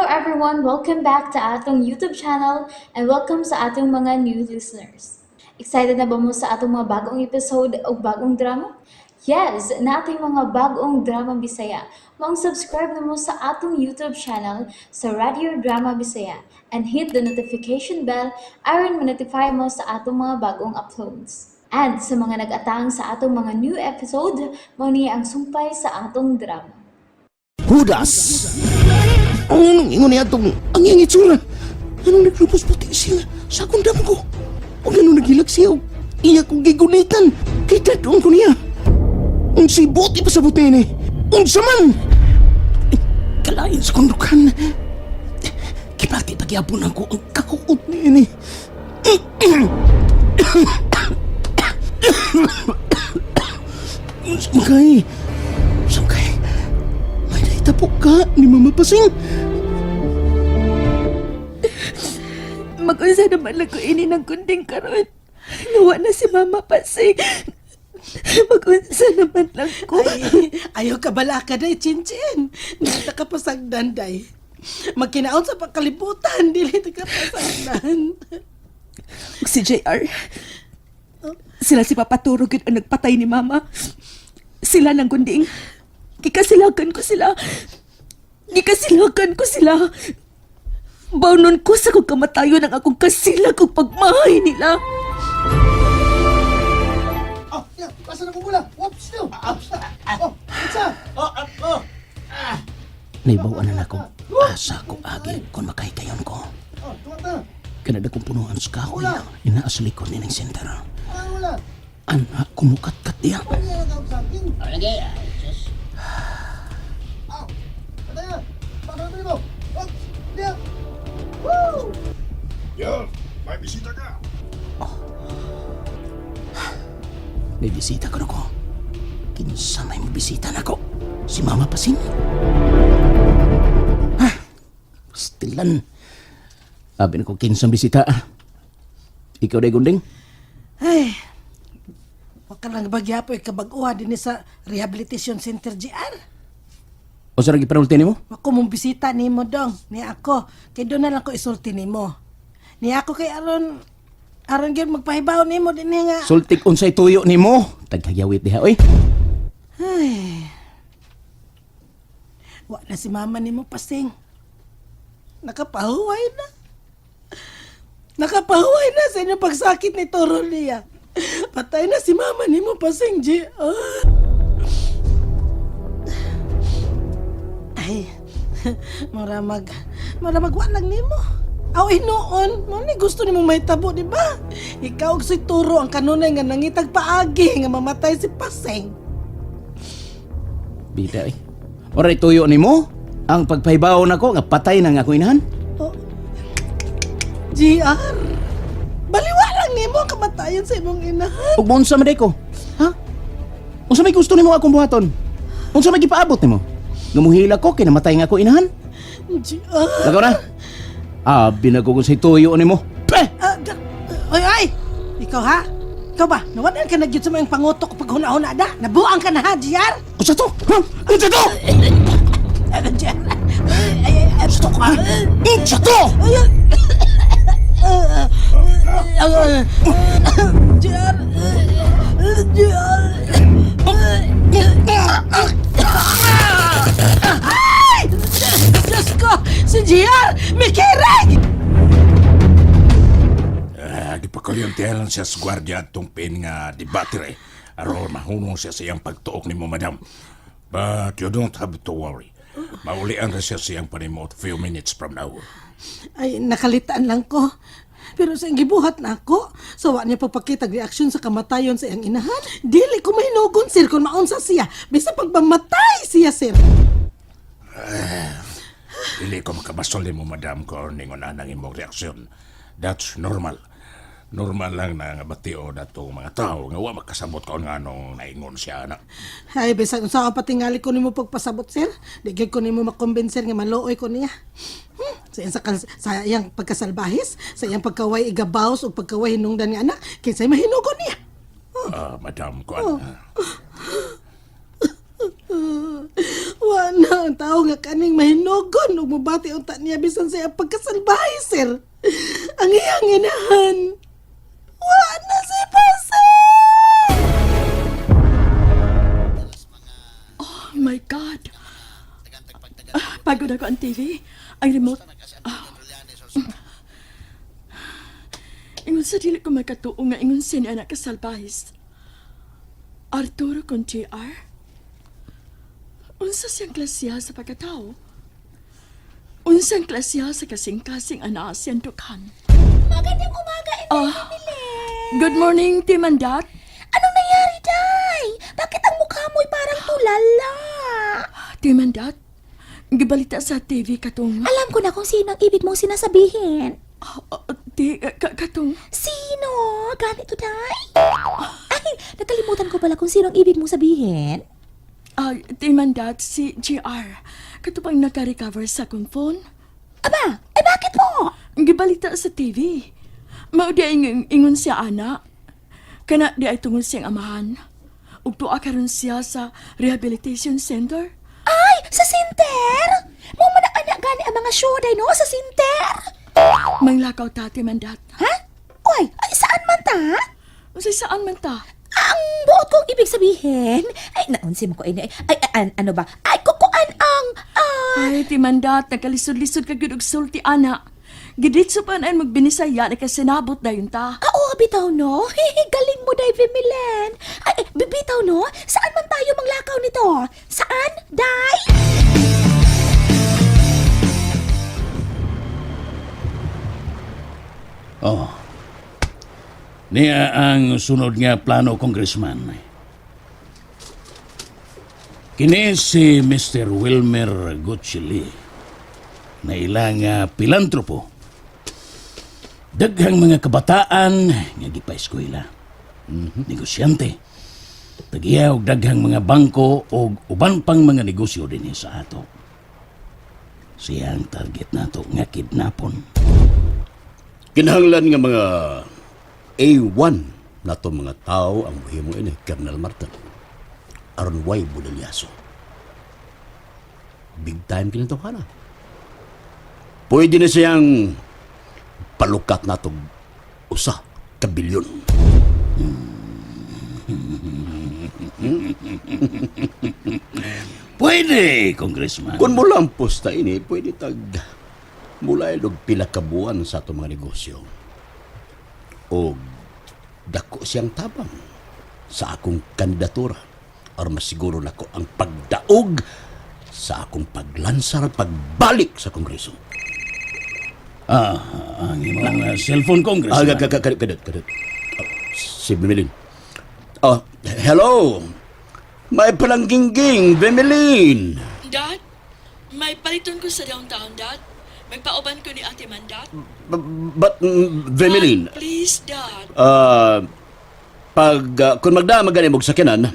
Everyone! Welcome back to atong YouTube channel and welcome sa atong mga new listeners. Excited na ba mo sa atong mga bagong episode o bagong drama? Yes! Naa tay mga bagong drama Bisaya. Maong subscribe na mo sa atong YouTube channel sa Radio Drama Bisaya and hit the notification bell aron ma-notify mo sa atong mga bagong uploads. And sa mga nag-atang sa atong mga new episode, mao ni ang sumpay sa atong drama. Hudas! Ang anong ingon niya itong ang iyang itsura? Anong naglubos puti siya sa akong damgo? O ganun naghilak siya o iya kong gigunitan kay dadon ko niya. Ang sibuti pa sa buti ni. Unsa man! Kalain sa kundukan. Kipati pagyapon ako ang kakuot niya ni. Unsa man kay? Unsa man kay? May nahitabo ka ni Mama Pasing. Mag-unsa naman lang ko ini ng kunding karon. Nawa na si Mama Pasig. Mag-unsa naman lang ko. Ay, ayaw ka bala ka day, Chinchin. Dili ka pasagdan, day. Magkinaon sa pagkalibutan, dili ta ka pasagdan. Ug si JR. Sila si Papa Turo gyud ang nagpatay ni Mama. Sila ng gunding. Gikasilagan ko sila. Gikasilagan ko sila. Bawnon ko sa kong kamatayon ang akong kasilag ug pagmahay nila. Oh, yeah, pasa na kong gula. Whoops, no. Oh, isa. Oh, Naibawan na nako. Asa ko agi kung makahikayon ko. Oh, tuwa. Kanada kong punuan sa kahoy. Inaa sa likod ni ng center. Ah, wala. Ana, kumukat-kat diya. Ano na sa akin? Ah, patay na. Baka na mo. Oops, yeah. Woo! Yan, may bisita ka. May bisita ko na ko. Kinsa may mobisita na ko. Si Mama Pasing. Ha? Stilan. Abi na ko kinsang bisita. Ah. Ikaw day gunding? Ay, wa ka lang bagyapoy kabag-uha din sa Rehabilitation Center, GR. O sa gipanulti nimo? Wa ko mong bisita nimo dong. Ni ako, kay doon na lang ko isulti nimo. Ni ako kay aron aron gyud magpahibaw nimo dinhi nga. Sultik unsay tuyo nimo. Tagkagawit diha oy. Ay. Wa na si mama nimo Pasing. Nakapahuway na. Nakapahuway na sa inyong pagsakit ni Toro niya. Patay na si mama nimo Pasing, G. Ah. Ay, mura mag wa lang nimo. Aw, hinuon, mo ni gusto nimo mahitabo, di ba? Ikaw ug si Turo ang kanunay nga nangitag paagi nga mamatay si Pasing. Bida eh. Oray tuyo nimo. Ang pagpahibaw nako nga patay na nga ako inahan. Oh. GR, baliwa lang nimo ang kamatayon sa imong inahan. Ug unsa man day ko? Ha? Unsa may gusto nimo akong buhaton? Unsa may gipaabot nimo? Nga muhila ko kay namatay nga ako inahan? GR. Lagaw na. Ah, binagugong sa tuyo nimo. Peh! Ah, oy, oy! Ikaw ha? Ikaw ba? Nawadan ka na gyud sa mga pangutok pag huna-huna da? Nabuang ka na ha, GR? Unsa to? Ha? Unsa to? Ah, GR. Ay, ay, ay, Unsa to ka? Unsa to? ay, GR. GR. Ay! Diyos ko! Si GR! Mikirig! Ah, gipakuryente lang siya sa gwardiya atong pin nga di battery. Aron mahunong siya sa iyang pagtuok nimo, madam. But you don't have to worry. Maulian ra siya sa iyang panimot few minutes from now. Ay, nakalitaan lang ko. Pero sa iyang gibuhat na ako, sa wa niya pagpakita reaksyon sa kamatayon sa iyang inahan, dili ko mahinugon, sir, kung maunsa siya. Bisa pagmamatay siya, sir. Dili ko makabasol nimo, madam, kung ningon anang imong reaksyon. That's normal. Normal lang na nga batio na itong mga tao nga wa makasabot kung anong naingon siya na. Ay, bisa kung saan patingali ko nimo pagpasabot, sir. Di gyud ko nimo makumbinser nga maluoy ko niya. Sa iyang, sa iyang pagkasalbahis, sa iyang pagkaway igabaws o pagkaway hinungdan nga anak, kinsay mahinugon niya. Ah, madam, kuan. Wa Wa na ang tao nga kaning mahinugon ug mobati unta niya bisan sa iyang pagkasalbahe, sir. Ang iyang inahan. Wa na si Jose! Oh my God! Pagod ako ang TV. Ang remote. Ingon sa dili ko makatuo nga ingon siya ni anak kasalbahis. Arturo con JR? Unsa siyang klasiya sa pagkatao? Unsang klasiya sa kasing-kasing ana siyang dukhan? Magandang umaga, Inday Mimilin. Good morning, Timandat. Anong nangyari, Day? Bakit ang mukha mo'y parang tulala? Timandat, gibalita sa TV katong... Alam ko na kung sino ang ibig mong sinasabihin. Ti, katong... Sino? Ganito, Day? Ay, nakalimutan ko pala kung sino ang ibig mong sabihin. Ay, Timandat, si GR. Katupang naka-recover sa akong phone. Aba, ay bakit po? Gibalita sa TV. Mao di ay ingon siya, ana. Kana di ay tungod siyang amahan. Ug tuwa karon siya sa rehabilitation center. Ay, sa sinter! Mo man ang anak gani ang mga syoday, no? Sa sinter! Manglakaw ta, Timandat. Ha? Oy, ay, saan man ta? Unsay saan man ta? Ang buot kong ibig sabihin, ay, naunsi mo ko, ay, ay, ay, ano ba? Ay, kukuan ang, Ay, Timandat, nagkalisod-lisod ka gyud og sulti, ana. Giditso pa na magbinisaya, nakasinabot na yun ta. Ah, oo, bitaw no? Galing mo, Day Milen. Ay, ay, bibitaw no? Saan man tayo manglakaw nito? Saan, Day? Oh. Niya ang sunod nga plano, Congressman. Kini si Mr. Wilmer Gucci na ilang pilantropo. Daghang mga kabataan nga gipaeskwela. Negosyante. Tagiya og daghang mga bangko og uban pang mga negosyo dinhi sa ato. Siya ang target nato nga kidnapon. Kinahanglan nga mga A1 na to mga tao ang muhimo ini, Colonel Martin. Aron way budalyaso. Big time kinatawhana. Pwede na siyang palukat na to usa ka bilyon. Pwede, Congressman. Kung mula ang posta ini, pwede tag mula og pila ka buwan sa atong mga negosyo. O dako siyang tabang sa akong kandidatura aron masiguro nako ang pagdaog sa akong paglansar pagbalik sa Kongreso. Ah, ang imong cellphone, Ah, Congressman. kadot, kadot, kadot. Ah, si Bemilin. Oh, hello. May palanggingging, Bemilin. Dad, may paliton ko sa downtown, Dad. Magpauban ko ni Ate Mandat. But, Bemilin, Dad, please, Dad. Pag kung magdama gani mo sakyanan,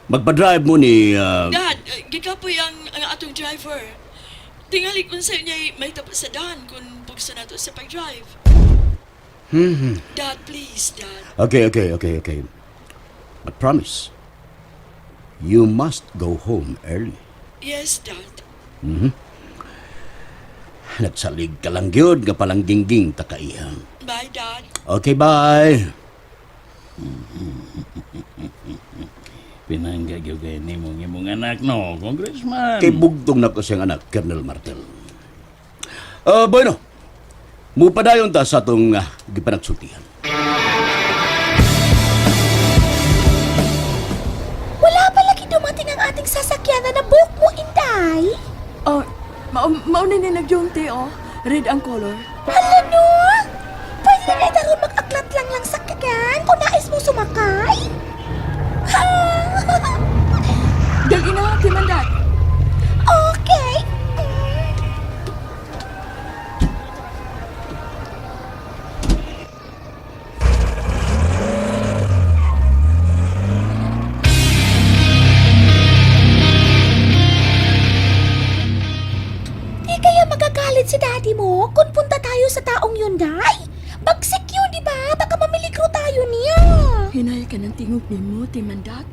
magpa-drive mo ni Dad, gikapoy ang atong driver. Tingali kung sa niya may tapos sa daan kung bugso na to sa pag-drive. Dad, please, Dad. Okay. But promise, you must go home early. Yes, Dad. Nagsalig ka lang gyud nga palanggingging takaihan. Bye, Dad. Okay, bye. Pinangga gyud kay nimo ang imong anak no, Congressman. Kay bugtong na ko siyang anak, Colonel Martel. Bueno, mupadayon ta sa atong gipanagsultihan. Wala pa lagi dumating ang ating sasakyan na nabook mo, Inday. Oh, mauna ni nagyunti, oh. Red ang color. Hala no! Pwede na taron mag-aklat lang lang sa kakyan kung nais mo sumakay. Dali na, Ate Mandat. Okay. Di kaya magagalit si daddy mo kung punta tayo sa taong yun, Day? Bagsik yun, di ba? Baka mamilikro tayo niya. Hinay ka ng tingog ni mo, Timandat.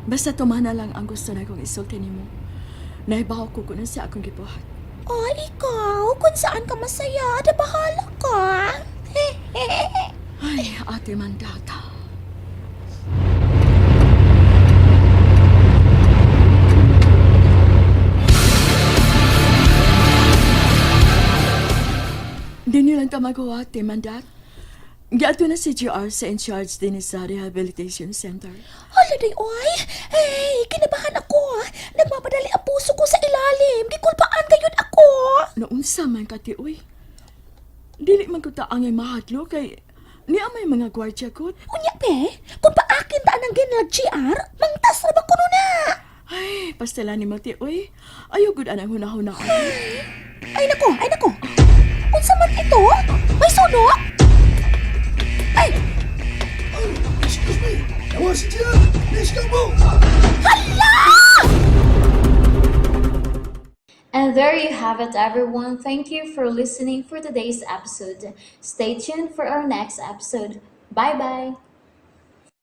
Basta tumana lang ang gusto na kong isulti nimo. Naibaw ko kung sa akong gibuhat. Ay, ikaw, kung saan ka masaya, da bahala ka. Ay, Ate Mandata. Di nilang tamagawa, Ate Mandat. Giato na si GR sa in charge din sa Rehabilitation Center. Hala, day, oy. Hey, kinabahan ako. Nagmamadali ang puso ko sa ilalim. Gikulpaan gayud ako. Noon sa man kati, uy. Dili man ko taangay mahadlo kay niya may mga gwardya ko. Unya, be, kung paakin ta ang ginlag GR, mangtas ra ba kuno na? Ay, pastela ni Mati, uy. Ayaw gud anang hunahuna ko. Ay nako, ay nako. Unsa man ito? May sunog? Ay, Excuse me! Yawa si Gia! Let's go mo! hala! And there you have it, everyone. Thank you for listening for today's episode. Stay tuned for our next episode. Bye bye.